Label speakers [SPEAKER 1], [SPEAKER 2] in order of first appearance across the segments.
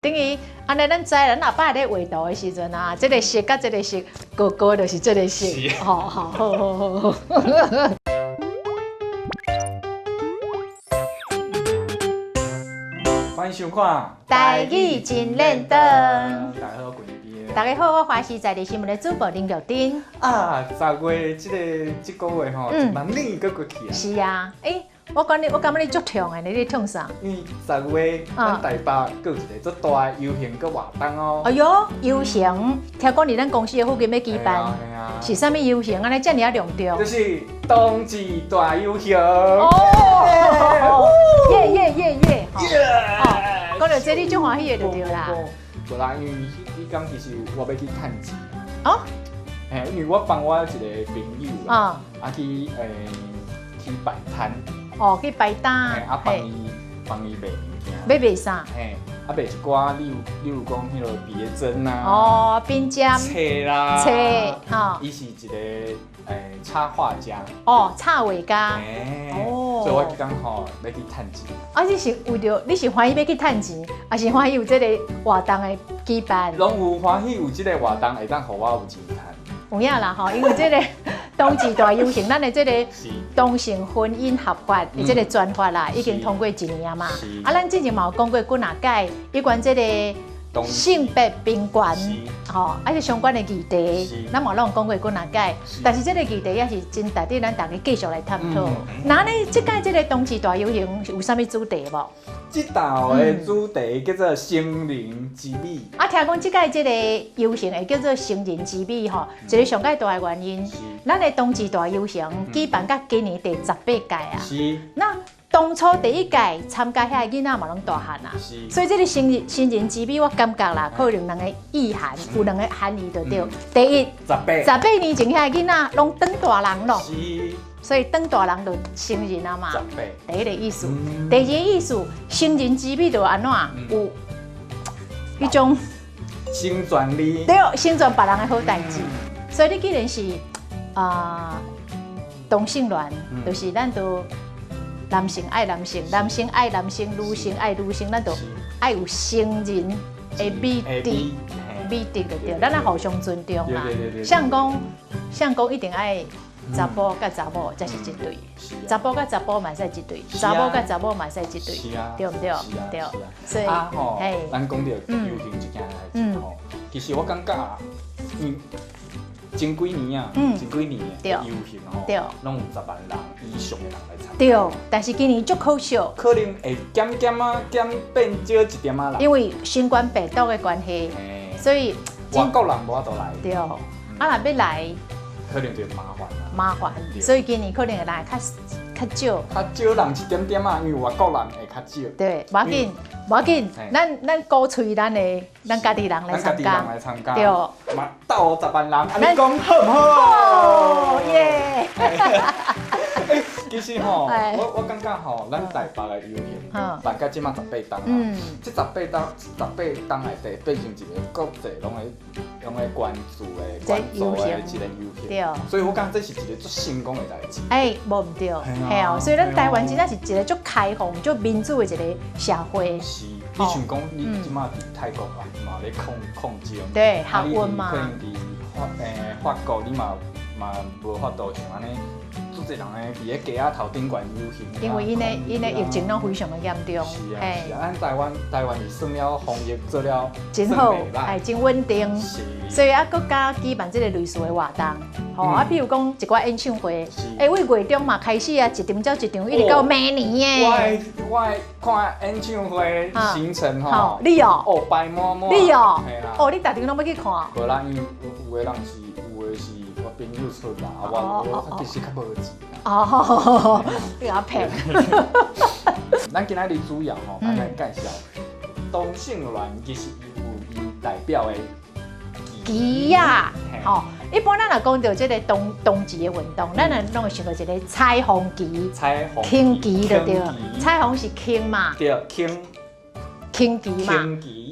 [SPEAKER 1] 等於按呢，咱知咱後擺咧畫圖的時陣啊，這個色佮這個色，高高就是這個色。好好好好好。
[SPEAKER 2] 歡迎收看
[SPEAKER 1] 台語真練轉。
[SPEAKER 2] 大家好，我是
[SPEAKER 1] 大家好，我華視在地新聞的主播林玉珍。
[SPEAKER 2] 啊，10月這個月吼，一萬年閣過去啊。
[SPEAKER 1] 是啊，欸，我講你，我感覺你足痛的，你咧痛啥？
[SPEAKER 2] 因為10月，咱台北閣有一個足大的遊行佮活動哦。
[SPEAKER 1] 哎喲，遊行，聽講佇咱公司的附近欲舉辦，是啥物遊行？按呢遮爾仔隆重。
[SPEAKER 2] 就是冬至大遊行。
[SPEAKER 1] 哦，耶耶耶耶！哦，講到這你足歡喜的就對啦。
[SPEAKER 2] 無啦，因為彼工其實我欲去趁錢。
[SPEAKER 1] 哦。
[SPEAKER 2] 嘿，因為我幫我一個朋友啊，去擺攤。
[SPEAKER 1] 哦，去擺攤。
[SPEAKER 2] 啊，幫伊賣物件。
[SPEAKER 1] 欲賣啥？
[SPEAKER 2] 嘿，啊賣一寡，例如講彼个別針啊。
[SPEAKER 1] 哦，冰針。
[SPEAKER 2] 冊啦。
[SPEAKER 1] 冊，吼。
[SPEAKER 2] 伊是一個插畫家。
[SPEAKER 1] 哦，插畫家。
[SPEAKER 2] 哦。所以我彼工吼欲去趁錢。
[SPEAKER 1] 啊，你是為著你是歡喜欲去趁錢，抑是歡喜有這个活動的舉辦？
[SPEAKER 2] 攏有歡喜有這个活動會當予我有錢趁。
[SPEAKER 1] 有影啦吼，因為這个冬至大遊行，咱的這個同性婚姻合法的這個專法啦，已經通過一年啊嘛。啊，咱之前嘛有講過幾若擺有關這個性別平權，吼，啊是相關的議題，咱嘛攏有講過幾若擺。但是這個議題也是真值得咱大家繼續來探討。那呢，這擺這個冬至大遊行有啥物主題無？
[SPEAKER 2] 這道的主題叫做成人之美。
[SPEAKER 1] 啊，聽講這擺這个遊行會叫做成人之美吼，一个上蓋大的原因，咱的冬至大遊行舉辦到今年第18屆啊。那當初第一屆參加遐个囡仔嘛攏大漢啊。所以這个成人之美，我感覺啦，可能兩个意涵有兩个含義就對。第一，18年前遐个囡仔攏長大人咯。所以長大人就成人啊嘛。第一个意思，第二个意思，成人之美就按怎有彼種
[SPEAKER 2] 成全你，
[SPEAKER 1] 對，成全別人的好代誌。所以你既然是啊同性戀，就是咱都男性愛男性，男性愛男性，女性愛女性，咱都愛有成人的美德，美德就對，咱愛互相尊重啦。像講一定愛查埔佮查某才是一對，查埔佮查埔嘛會使一對，查某佮查某嘛會使一對，對毋對？對。所以
[SPEAKER 2] 啊吼，咱講著遊行這件代誌吼，其實我感覺前幾年啊，前幾年的遊行吼，攏有10萬人以上的人來參加。
[SPEAKER 1] 對，但是今年足可惜，
[SPEAKER 2] 可能會減減啊減變少一點仔人。
[SPEAKER 1] 因為新冠病毒的關係，所以
[SPEAKER 2] 外國人無法度來。
[SPEAKER 1] 對，啊若欲來，
[SPEAKER 2] 可能就麻煩啦。
[SPEAKER 1] 麻煩，所以今年可能會來較少。
[SPEAKER 2] 較少人一點點啊，因為外國人會較少。
[SPEAKER 1] 對，無要緊，無要緊，咱鼓吹咱的咱家己人來參加。
[SPEAKER 2] 來參加。
[SPEAKER 1] 對。
[SPEAKER 2] 嘛鬥10萬人，按呢講好毋好？
[SPEAKER 1] 耶！
[SPEAKER 2] 其實吼，我感覺吼，咱台北的遊行辦到這馬十八冬啊，這十八冬18冬內底變成一个國際攏會關注的一个遊行。所以我感覺這是一个足成功的代誌。
[SPEAKER 1] 欸，無毋對，嘿哦，所以咱台灣真正是一个足開放、足民主的一个社會。
[SPEAKER 2] 是，你像講你這馬佇泰國啊，嘛咧抗爭。
[SPEAKER 1] 對，學運嘛。
[SPEAKER 2] 可能佇法國，你嘛無法度像按呢。足濟人咧，佇咧街仔頭頂懸遊行。
[SPEAKER 1] 因為𪜶的疫情攏非常的嚴重。
[SPEAKER 2] 是啊，是啊，咱台灣是算了防疫做了
[SPEAKER 1] 真好，哎，真穩定。
[SPEAKER 2] 是。
[SPEAKER 1] 所以啊，閣加舉辦這个類似的活動，吼啊，比如講一寡演唱會，欸，對月中嘛開始啊，一場接一場，一直到明年耶。
[SPEAKER 2] 我看演唱會行程吼。
[SPEAKER 1] 你哦。
[SPEAKER 2] 哦，排滿滿。
[SPEAKER 1] 你哦。哦，你逐場攏欲去看？
[SPEAKER 2] 無啦，因為有的是我朋友出啦，啊我其實較無錢。
[SPEAKER 1] 哦，你共我騙。
[SPEAKER 2] 咱今仔日主要吼，咱來介紹同性戀，其實伊有伊代表的
[SPEAKER 1] 旗仔。吼，一般咱若講著這个同志的運動，咱若攏會想到一个彩虹旗、
[SPEAKER 2] 彩虹
[SPEAKER 1] 輕旗就對，彩虹是輕嘛？
[SPEAKER 2] 對，輕
[SPEAKER 1] 輕旗嘛。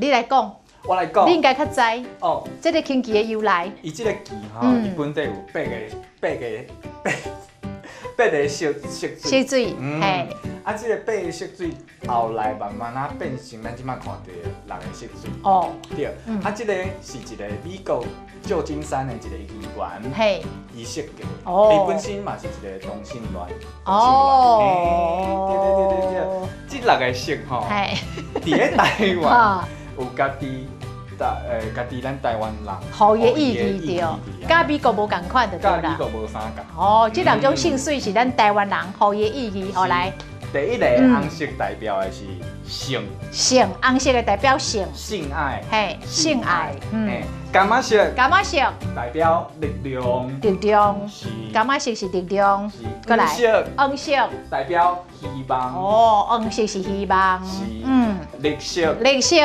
[SPEAKER 1] 你來講。
[SPEAKER 2] 我來講，
[SPEAKER 1] 你應該較知哦。這个輕旗的由來，
[SPEAKER 2] 伊這个旗吼，伊本底有八个色水。
[SPEAKER 1] 色水，嘿。
[SPEAKER 2] 啊，這個八个色水後來慢慢仔變成咱這擺看著的六个色水。對，啊，這个是一個美國舊金山的一個議員，伊設計，伊本身嘛是一個同性戀。對對對對對，這六个色吼，佇咧台灣有家己。家己咱台灣人，
[SPEAKER 1] 予伊的意義對，佮美國無仝款就對啦。
[SPEAKER 2] 佮美國無相仝。
[SPEAKER 1] 哦，這六種色水是咱台灣人予伊的意義，好來。
[SPEAKER 2] 第一个紅色代表的是性。
[SPEAKER 1] 性，紅色的代表性。
[SPEAKER 2] 性愛。
[SPEAKER 1] 嘿，性愛。
[SPEAKER 2] 嗯。柑仔色。
[SPEAKER 1] 柑仔色。
[SPEAKER 2] 代表力量。
[SPEAKER 1] 力量。
[SPEAKER 2] 是。
[SPEAKER 1] 柑仔色是力量。
[SPEAKER 2] 是。
[SPEAKER 1] 閣來。
[SPEAKER 2] 黃色。
[SPEAKER 1] 黃色。
[SPEAKER 2] 代表希望。
[SPEAKER 1] 哦，黃色是希望。
[SPEAKER 2] 是。綠色。
[SPEAKER 1] 綠色。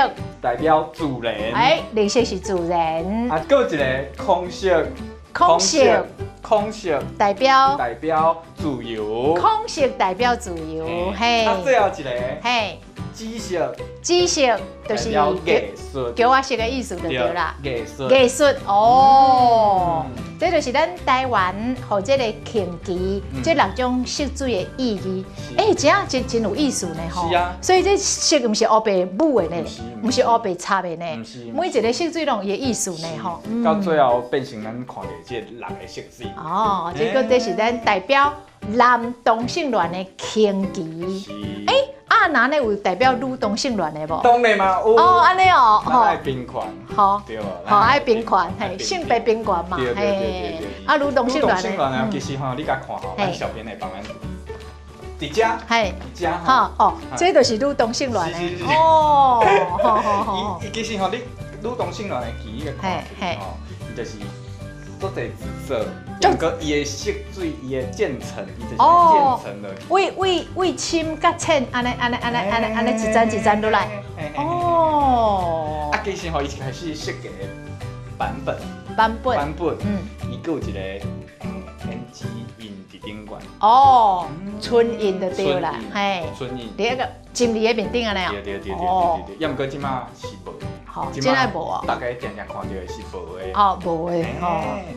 [SPEAKER 2] 代表自然。
[SPEAKER 1] 哎，綠色是自然。
[SPEAKER 2] 啊，閣有一个空色。
[SPEAKER 1] 空色。
[SPEAKER 2] 空色。
[SPEAKER 1] 代表。
[SPEAKER 2] 代表自由。
[SPEAKER 1] 空色代表自由，嘿。
[SPEAKER 2] 啊，最後一个。
[SPEAKER 1] 嘿。
[SPEAKER 2] 紫色。
[SPEAKER 1] 紫色就是
[SPEAKER 2] 代表藝術。
[SPEAKER 1] 橋仔色的意思就對啦。
[SPEAKER 2] 藝術。
[SPEAKER 1] 藝術哦，這就是咱台灣予這个紅旗這六種色水的意義。欸，真真真有意思呢吼。
[SPEAKER 2] 是啊。
[SPEAKER 1] 所以這色毋是烏白舞的呢，毋是烏白插的呢。每一个色水攏有伊的意思呢吼。
[SPEAKER 2] 到最後變成咱看著這六个色水。
[SPEAKER 1] 哦，這个這是咱代表男同性戀的紅旗。欸，啊，那呢有代表女同性戀的無？
[SPEAKER 2] 當然嘛有。
[SPEAKER 1] 哦，按呢哦，
[SPEAKER 2] 吼。愛平權。
[SPEAKER 1] 好。
[SPEAKER 2] 對。
[SPEAKER 1] 好，愛平權，嘿，性別平權嘛，
[SPEAKER 2] 對對對對對。
[SPEAKER 1] 啊，女同性戀。
[SPEAKER 2] 女同性戀啊，其實吼，你共看吼，咱小編會幫咱。佇遮。
[SPEAKER 1] 嘿。
[SPEAKER 2] 佇遮吼。
[SPEAKER 1] 哦，這就是女同性戀的。哦。好好好。
[SPEAKER 2] 伊其實吼，你女同性戀的旗，你共看吼，伊就是。足濟紫色，毋過伊的色水，伊的漸層，伊就是漸層的。
[SPEAKER 1] 為為為深佮淺，按呢按呢按呢按呢按呢一層一層落來。哦。
[SPEAKER 2] 啊，其實吼，伊一開始設計的版本。
[SPEAKER 1] 版本。
[SPEAKER 2] 版本。伊閣有一个胭脂印佇頂懸。
[SPEAKER 1] 哦，唇印就對啦，嘿。
[SPEAKER 2] 唇印。
[SPEAKER 1] 佇彼个真理的面頂按呢。
[SPEAKER 2] 對對對對對對，抑毋過這擺是無。
[SPEAKER 1] 這擺無哦，
[SPEAKER 2] 大家定定看著的是無的。
[SPEAKER 1] 哦，無的吼。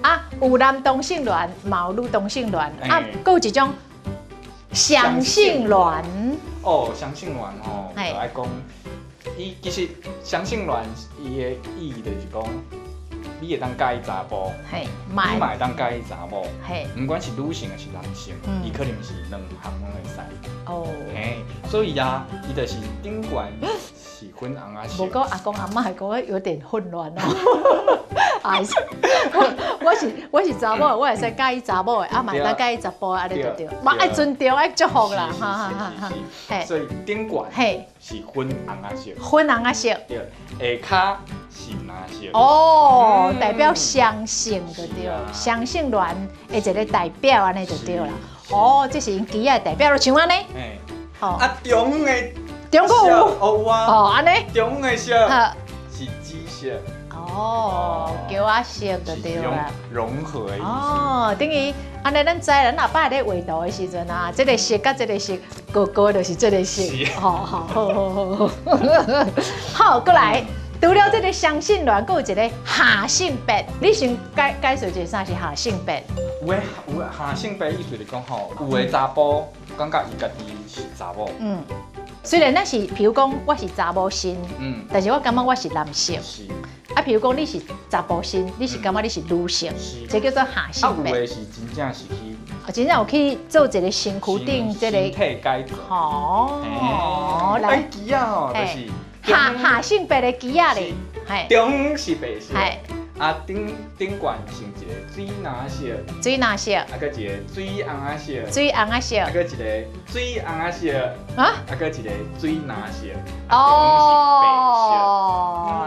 [SPEAKER 1] 啊，有男同性戀，嘛有女同性戀，啊，閣有一種雙性戀。
[SPEAKER 2] 哦，雙性戀吼，就愛講，伊其實雙性戀伊的意義就是講，你會當佮意查埔，你嘛會當佮意查某，毋管是女性抑是男性，伊可能是兩項攏會使。
[SPEAKER 1] 哦。
[SPEAKER 2] 嘿，所以啊，伊就是頂懸。是粉紅仔色。
[SPEAKER 1] 無過阿公阿嬤會講有點混亂哦。啊，我是查某，我會使佮意查某的，啊嘛會當佮意查埔的，按呢就對。嘛愛尊重，愛祝福啦，哈哈哈。
[SPEAKER 2] 嘿，所以頂懸是粉紅仔色。
[SPEAKER 1] 粉紅仔色。
[SPEAKER 2] 對，下跤是藍色。
[SPEAKER 1] 哦，代表雙性就對，雙性戀的一個代表按呢就對啦。哦，這是𪜶旗仔的代表，像按呢。
[SPEAKER 2] 啊，中的。
[SPEAKER 1] 中國有
[SPEAKER 2] 哦，有啊。
[SPEAKER 1] 哦，按呢。
[SPEAKER 2] 中的色是紫色。
[SPEAKER 1] 哦，橋仔色就對啦。
[SPEAKER 2] 融合的意思。
[SPEAKER 1] 哦，等於按呢，咱知咱阿爸咧畫圖的時陣啊，這个色佮這个色，高高就是這个色。好好好好好。好，閣來，除了這个雙性戀，閣有一个下性別。你先解解釋一下啥是下性別？
[SPEAKER 2] 有的有的下性別意思就是講吼，有的查埔感覺伊家己是查某。
[SPEAKER 1] 雖然咱是，比如講我是查某身，但是我感覺我是男性。
[SPEAKER 2] 是。
[SPEAKER 1] 啊，比如講你是查埔身，你是感覺你是女性，這叫做下性別。
[SPEAKER 2] 啊，有的是真正是去，
[SPEAKER 1] 真正有去做一个身軀頂這個
[SPEAKER 2] 身體改造。
[SPEAKER 1] 哦，來。
[SPEAKER 2] 旗仔吼，就是
[SPEAKER 1] 下下性別的旗仔咧，
[SPEAKER 2] 中是白色。啊，頂頂懸是一个水藍色，
[SPEAKER 1] 水藍色，
[SPEAKER 2] 啊，閣一个水紅仔色，
[SPEAKER 1] 水紅仔色，
[SPEAKER 2] 啊，閣一个水紅仔色，
[SPEAKER 1] 啊，
[SPEAKER 2] 啊，閣一个水藍色，
[SPEAKER 1] 哦，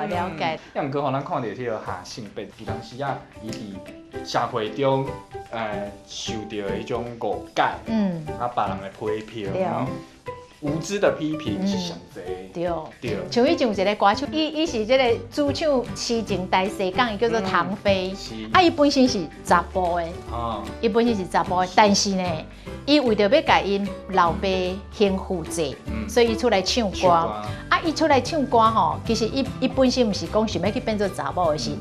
[SPEAKER 1] 了解。
[SPEAKER 2] 抑毋過吼，咱看著這个下性別，有當時啊，伊佇社會中，受著的彼種誤解，啊，別人的批評。無知的批評是上濟。
[SPEAKER 1] 對
[SPEAKER 2] 對。
[SPEAKER 1] 像以前有一个歌手，伊是這个主唱痴情大西港，伊叫做唐飛。啊，伊本身是查埔的。伊本身是查埔的，但是呢，伊為著欲共𪜶老爸興負債，所以伊出來唱歌。啊，伊出來唱歌吼，其實伊本身毋是講想欲去變做查某的，是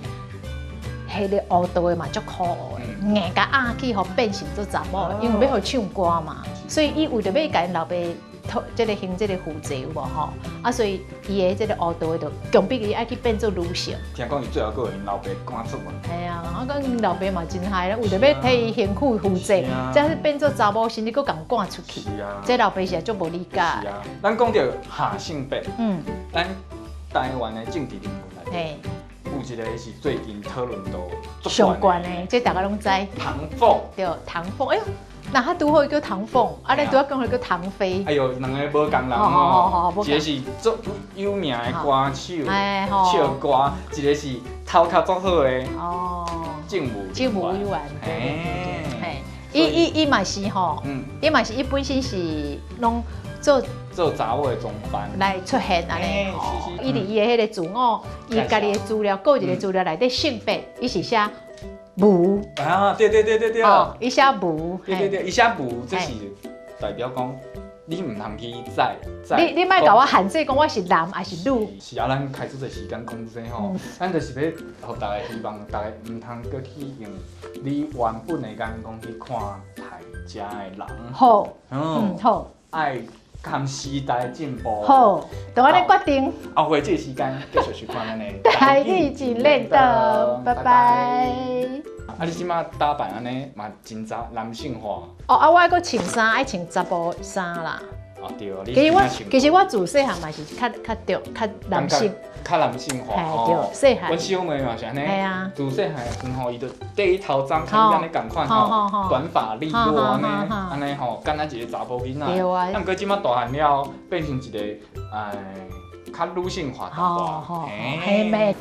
[SPEAKER 1] 彼个烏道的嘛，足可惡的，硬共壓去予變成做查某的，因為欲予唱歌嘛，所以伊為著欲共𪜶老爸。討托這个行這个符節有無吼？啊，所以伊的這个烏道的就強迫伊愛去變做女性。
[SPEAKER 2] 聽講伊最後閣予𪜶老爸趕出門。
[SPEAKER 1] 嘿啊，我講𪜶老爸嘛真害啦，為著欲替伊行符符節，才是變做查某身，你閣共趕出去。這老爸是足無理解。
[SPEAKER 2] 是啊，咱講著下性別，咱台灣的政治人物內底，有一个是最近討論度
[SPEAKER 1] 上懸的，這大家攏知。
[SPEAKER 2] 唐鳳。
[SPEAKER 1] 對，唐鳳，哎喲，那他拄好叫唐鳳，啊，咱拄仔講彼叫唐飛。
[SPEAKER 2] 哎喲，兩个無仝人哦，一个是足有名的歌手，唱歌，一个是頭殼足好的哦，政務
[SPEAKER 1] 政務委員，對對對，嘿，伊嘛是吼，伊嘛是伊本身是攏做
[SPEAKER 2] 做查某的裝扮
[SPEAKER 1] 來出現按呢，伊佇伊的彼个自我，伊家己的資料，個人的資料內底性別，伊是寫無
[SPEAKER 2] 啊，對對對對對，
[SPEAKER 1] 哦，伊寫無，
[SPEAKER 2] 對對對，伊寫無，這是代表講你毋通去載載。
[SPEAKER 1] 你莫共我限制講我是男還是女。
[SPEAKER 2] 是啊，咱開出濟時間講這吼，咱就是欲予逐家希望，逐家毋通閣去用你原本的眼光去看待遮的人。
[SPEAKER 1] 好，嗯好，
[SPEAKER 2] 愛含時代進步。
[SPEAKER 1] 好，就按呢決定。
[SPEAKER 2] 後回這個時間繼續收看咱的
[SPEAKER 1] 台語真練桌，拜拜。
[SPEAKER 2] 啊，你這馬打扮按呢嘛真查男性化。
[SPEAKER 1] 哦，啊，我愛閣穿衫，愛穿查埔衫啦。
[SPEAKER 2] 哦，對啊，
[SPEAKER 1] 其實我自細漢嘛是較較著較男性，
[SPEAKER 2] 較男性化
[SPEAKER 1] 哦。對，細漢。
[SPEAKER 2] 阮小妹嘛是按呢。
[SPEAKER 1] 嘿啊。
[SPEAKER 2] 自細漢的時陣吼，伊就短頭鬃，像你按呢仝款吼，短髮利落按呢，按呢吼，敢若一个查埔囡仔。
[SPEAKER 1] 對啊。
[SPEAKER 2] 啊，毋過這馬大漢了後，變成一个較女性化淡薄。
[SPEAKER 1] 嘿。